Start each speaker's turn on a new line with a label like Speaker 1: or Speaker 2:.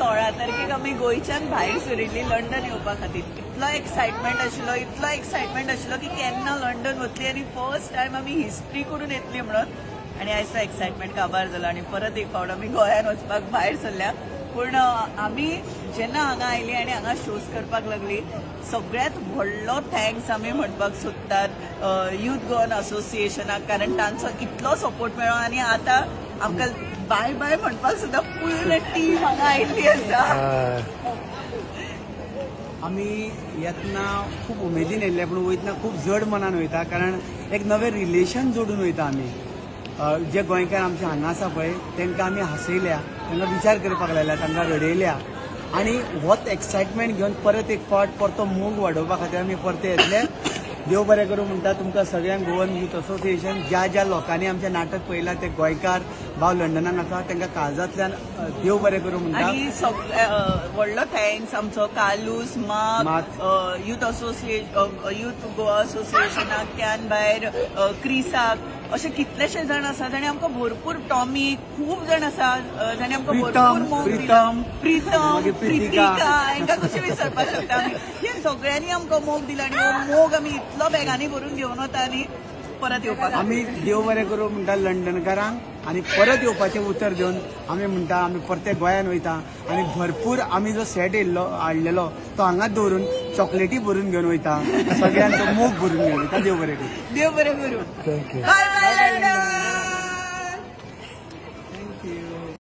Speaker 1: 16 तारखेक आमी गोंयच्यान भायर सरिल्ली लंडन येवपा खातीर. इतलो एक्सायटमेंट आशिल्लो, इतलो एक्सायटमेंट आशिल्लो की केन्ना लंडन वतली आनी फर्स्ट टायम आमी हिस्ट्री करून येतली म्हणून. आनी आयज तो एक्सायटमेंट काबार जालो आनी परत एक फावट आमी गोंयान वचपाक भायर सरल्या. पूण आमी जेन्ना हांगा आयली आनी हांगा शोज करपाक लागली, सगळ्यात व्हडलो thanks आमी म्हणपाक सोदतात यूथ गोवन असोसिएशनाक, कारण तांचो इतलो सपोर्ट मेळ्ळो आनी आतां आमकां बाय बाय म्हणपाक सुद्दां पूर्ण टीम हांगा आयिल्ली आसा.
Speaker 2: आमी येतना खूब उमेदीन येयल्ले, पूण वयतना खूब जड मनान वयता, कारण एक नवें रिलेशन जोडून वयता आमी. जे गोंयकार आमचे हांगा आसा पळय तांकां आमी हांसयल्या, तांकां विचार करपाक लायल्या, तांकां रडयल्या आनी होच एक्सायटमेंट घेवन परत एक फावट परतो मोग वाडोवपा खातीर आमी परते येतले. देव बरें करूं म्हणटा तुमकां सगळ्यांक. गोवन यूथ असोसिएशन ज्या ज्या लोकांनी आमचें नाटक पळयलां ते गोंयकार भाव लंडनाक आसा तांकां काळजांतल्यान देव बरें करूं म्हणटा.
Speaker 1: आनी व्हडलो thanks आमचो कार्लूस माक, यूथ असोसिएशन, यूथ गोवा असोसिएशनाक, त्यान भायर क्रिसाक, अशे कितलेशे जाण आसा जाणी आमकां भरपूर, टॉमी, खूब जाण आसा जाणी आमकां भरपूर मोग दिला. प्रितम, प्रितिका, हांकां कशें विसरपाक शकता आमी. हे सगळ्यांनी आमकां मोग दिला आनी हो मोग आमी इतलो बॅगांनी भरून घेवन वता आनी परत येवपाक.
Speaker 2: आमी देव बरें करूं म्हणटा लंडनकारांक आनी परत येवपाचें उतर दिवन आमी म्हणटा आमी परते गोंयान वयता आनी भरपूर आमी जो सेट येयल्लो हाडलेलो तो हांगाच दवरून चॉकलेटी भरून घेवन वयता, सगळ्यांचो मोग भरून घेवन वयता. देव बरें करूं.
Speaker 1: देव बरें करूं.
Speaker 3: Thank you.
Speaker 1: बाय.